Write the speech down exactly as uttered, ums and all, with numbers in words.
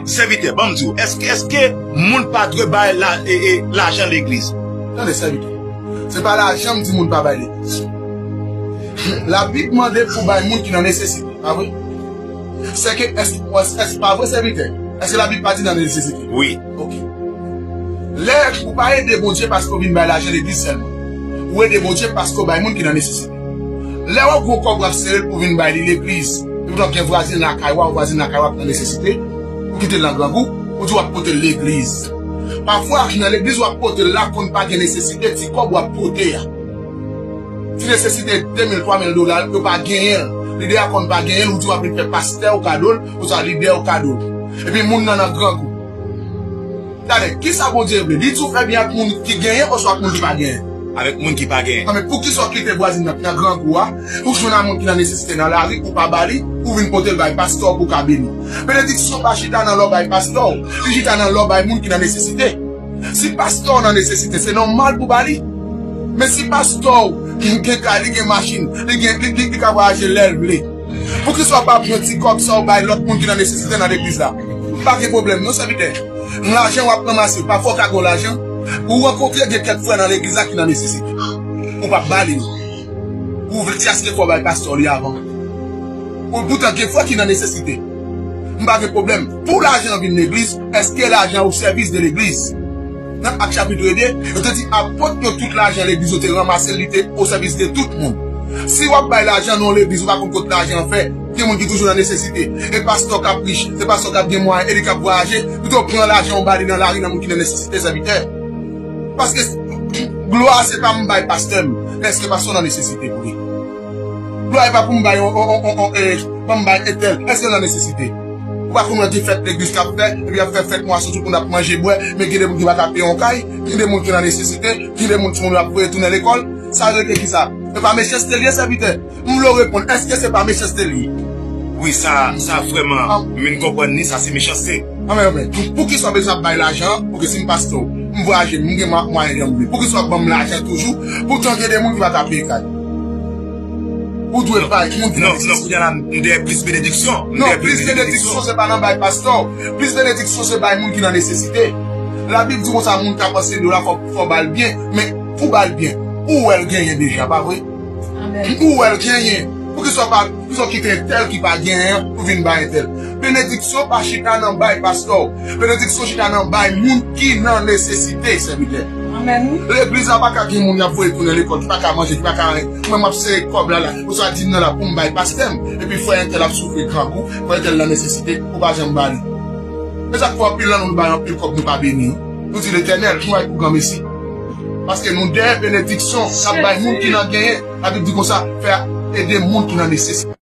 Sèvitè, ban m di w, èske, èske moun pa dwe bay la, e, e, lajan legliz? Tande, sèvitè. Se pa lajan m di moun pa bay legliz. Labib mande pou bay moun ki nan nesesite, pa vre? Sèke, èske, èske, èske pa vre, sèvitè? Èske Labib pa di nan nesesite? Wi. Ok. Lè ou pa ede Bondye paske w vin bay lajan legliz sèlman. Ou ede Bondye paske w bay moun ki nan nesesite. Lè w gon kòb w ap sere l pou vin bay li legliz, epoutan gen vwazen lakay w, vwazen lakay w ap nan nesesite, ou kite l nan grangou, ou di w ap pote l legliz. Pafwa, nan legliz w ap pote l la, konn pa gen nesesite, ti kòb w ap pote a. Ti nesesite de mil, twa mil dola, yo pa genyen l. Lidè a konn pa genyen l, ou di w ap vin fè pastè w kado l, oswa lidè w kado l. Epi moun nan nan grangou. Talè, kisa Bondye vle? Li di w fè byen ak moun ki genyen oswa ak moun ki pa genyen? Avèk moun ki pa genyen. Anben, poukisa w kite vwazin nan ki nan grangou a, ou jwenn a moun ki nan nesesite nan lari, ou pa ba li, ou vin pote l bay pastè w pou w ka beni? Benediksyon pa chita nan lè w bay pastè w, li chita nan lè w bay moun ki nan nesesite. Si pastè w nan nesesite, se nòmal pou w ba li. Men si pastè w gen kay, li gen machin, li gen, li, li, li ka vwayaje lè l vle, poukisa w pa pran ti kòb sa w bay lòt moun ki nan nesesite nan legliz la? Pa gen pwoblèm non, sèvitè. Lajan w ap ranmase, pafwa w ka gen lajan, ou rankontre gen kèk frè nan legliz la ki nan nesesite. Ou p ap ba li non. Ou vle di èske fò w bay pastè w li avan? Ou poutan gen frè ki nan nesesite. M pa gen pwoblèm. Pou lajan vin legliz, èske lajan o sèvis de legliz? Nan Ak chapit de, yo te di apot yo tout lajan legliz yo te ranmase, li te o sèvis de tout moun. Si w ap bay lajan nan yon legliz, ou pa konn kot lajan an fè, gen moun ki toujou nan nesesite. E pastè k ap rich, se pastè k ap gen mwayen, e li k ap vwayaje, pito pran lajan w ba li nan lari nan moun ki nan nesesite, sèvitè. Paske glwa se pa m bay pastè m, men èske pastè w nan nesesite pou li? Glwa e pa pou m bay on, on, on, on, on, eh, pou m bay entèl, èske l nan nesesite? Ou pa konn wè gen fèt legliz k ap fè, epi y ap fè fèt mwason, tout moun ap manje bwè, men gen de moun ki pa ka peye yon kay, gen de moun ki nan nesesite, gen de moun timoun yo ap voye tounen lekòl, sa rete kisa? E pa mechanste l ye, sèvitè. M vle w reponn, èske se pa mechanste li ye? Wi, sa, sa vrèman, m vin konprann li, sa se mechanste. Anben, anben, pou, poukisa w bezwen ap bay lajan an? Oke, si m pastè w, m vwayaje, m gen mwa-, mwayen jan m vle. Poukisa w ap ban m lajan toujou? Poutan gen de moun ki pa ka peye kay. Ou dwe bay moun ki nan nesesite. Non, non, kounye a la, m dèyè plis benediksyon. Non, plis benediksyon, se pa nan bay pastè w. Plis benediksyon, se bay moun ki nan nesesite. Labib di konsa, moun k ap anseye w la, fò, fò w ba l byen. Men, pou w ba l byen, ou wè l genyen deja, pa vre? Ou wè l genyen. Poukisa w pa, poukisa w kite entèl ki pa genyen an pou vin bay entèl? Benediksyon pa chita nan bay pastè w. Benediksyon chita nan bay moun ki nan nesesite, sèvitè. Legliz la pa ka gen moun y ap voye tounen lekòl, ki pa ka manje, ki pa ka anyen. Mwen, m ap sere kòb la la, oswa dim nan la pou m bay pastè m. Epi frè entèl ap soufri grangou, frè entèl nan nesesite, ou pa janm ba li. E sa k fè anpil nan nou, nou bay anpil kòb, nou pa beni. Nou di Letènèl, nou ay pou granmesi. Paske nou dèyè benediksyon k ap bay moun ki nan genyen. Labib di konsa, fè ede moun ki nan nesesite.